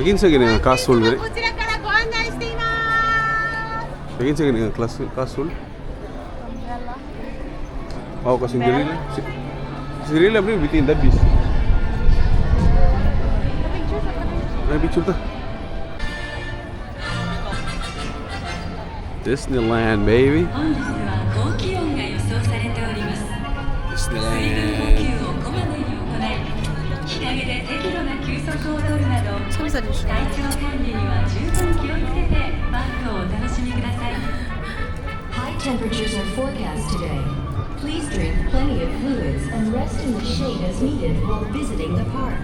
Kinsa gani nga castle diri? こちらからご案内しています Kinsa gani nga castle? Umbrella. Wow, ka Cinderella. Si Cinderella bro, bitin dabis. Ay, picture ta. Disneyland, baby. 本日は高気温が予想されております。水分補 Disneyland. 給をこまめに行い、日陰で適度な休息を取るなど、 Sa 体調管理には十分気をつけてパークをお楽しみください。 High temperatures are forecast today. Please drink plenty of fluids and rest in the shade as needed while visiting the park.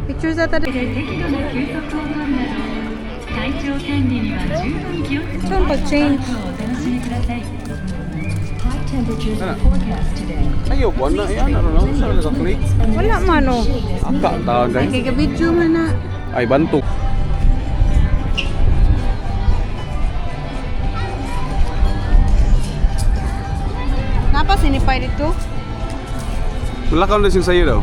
Picture sa で適度な休息を取るなど、体調管理には十分気をつけて Saan pag-change? パークをお楽しみください。 High temperatures are forecast today. Ayaw, buwan na. Ayan, ano na. Saan na naka-click? And Wala rest in man, the oh. shade as Aka, needed. taon Ay, dahil. kay video man na. Ay, bantog. Napa sinipay dito? Malakaw na siyang sayo daw.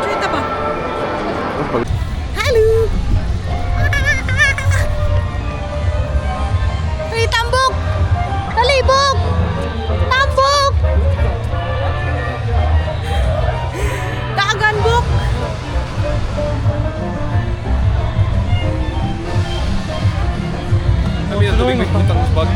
Picture ba? Hello! Ay, tambok! Talibok! Tambok! Dagan buk! Kami na tubig, butang sa bag.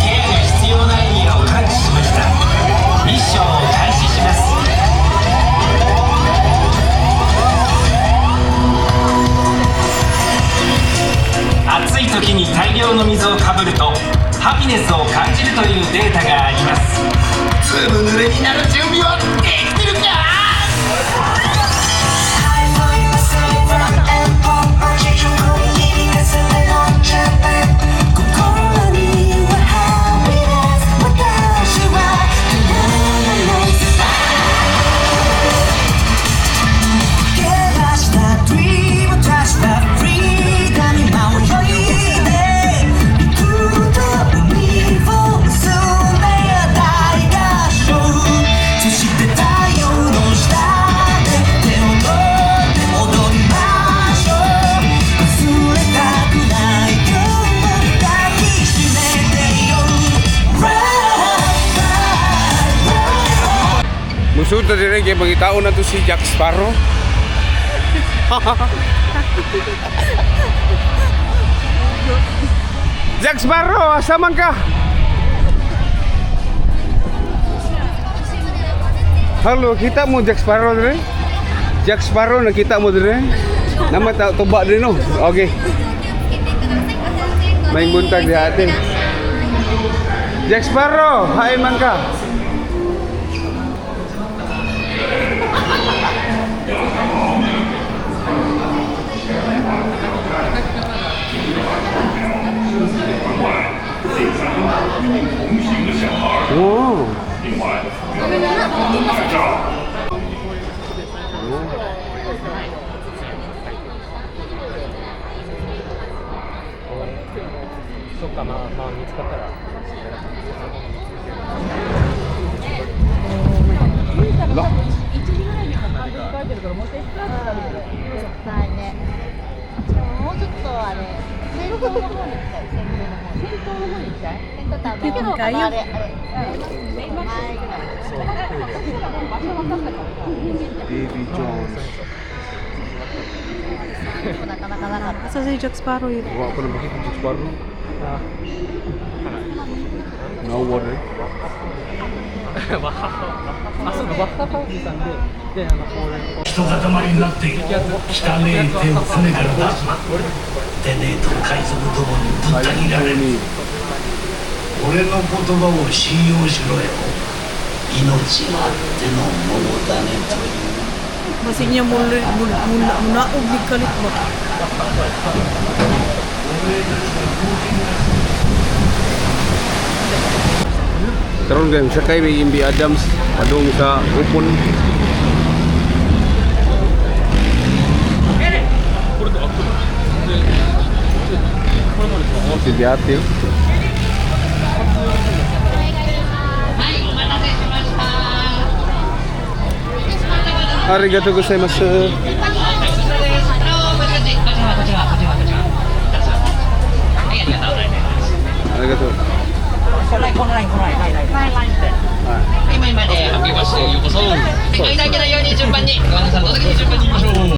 ケアが必要なエリアを感知しました。ミッションを開始します。暑い時に大量の水をかぶるとハピネスを感じるというデータがあります。ずぶ濡れになる準備はできてるか？ Musud na dire kay mangitaon na to si Jack Sparrow. Jack Sparrow, asa man ka? Halo, kita mo Jack Sparrow dire? Jack Sparrow nakita mo dire? Nama ta tuba dire no. Okay. May buntag di ate. Jack Sparrow, hain man ka. Wow. Lah. 絶対ね。もうちょっとあれ、先頭の方に行きたい。先頭の方。先頭の方に行きたい。先頭ってあのあれあれ。前ぐらい。 Davy Jones. なかなかなかった。 Asa si Jack Sparrow yun? Wa ko na makita Jack Sparrow. No water. 一塊になって汚ねえ手を船から出すな。でねえと海賊どもにぶった切られる。俺の言葉を信用しろよ。命があってのものだねという。 Basig niya munaog ni kalit ba? Karon guys, sakay may MB Adams padung sa Upon. Si Diate. Arigato gozaimasu. Arigato. 今今で発表してようこそ。はい、間開けないように順番にご案内さんの時に順番に行きましょう。